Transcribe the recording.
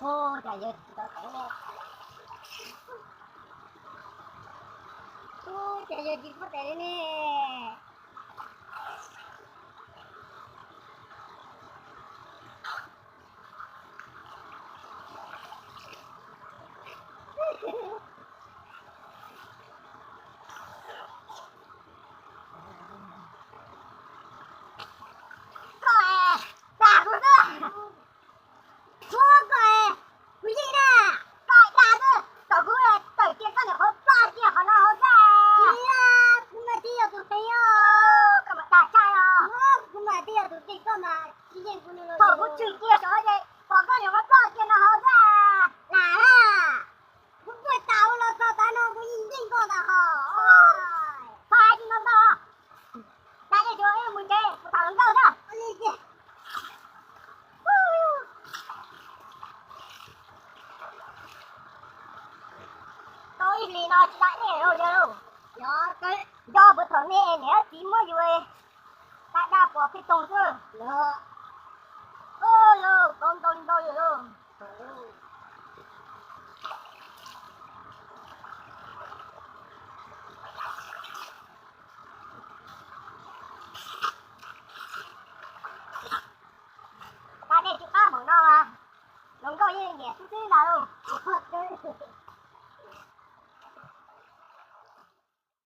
Ub, cas yawg tsis tau tes ne. Ub, cas yawg tsis tau tes li ne. Koj, dag kuv xwb. Ub, koj, kuv yeej dag, koj dag xwb, kom kuv tawm kiag koj niam qhuav ploj kiag qhov no hauv xwb. Tsis, kuv mas twb yog tus qhev os. Koj mas dag tshaj os. Kuv mas twb yog tus qhev, koj mas tsis yeej kuv li los. Thaum kuv tshwm kiag saum ces pom koj niam qhuav ploj kiag no hauv xwb. Lam, kuv tuaj tas ua los txog tav no kuv yeej yeej koj ntag hos. Txhob hais li no ntag. Dag dej tsuas mus tsev, kuv tham hluas nkauj xwb. Tau ib hlis no tsis dag dej lauj yawg lauj. Yog puas thaum nej niam txiv muab yus dag dag pom pheej toog xwb. Yog, yog, tau ntau li ntau yawg lauj.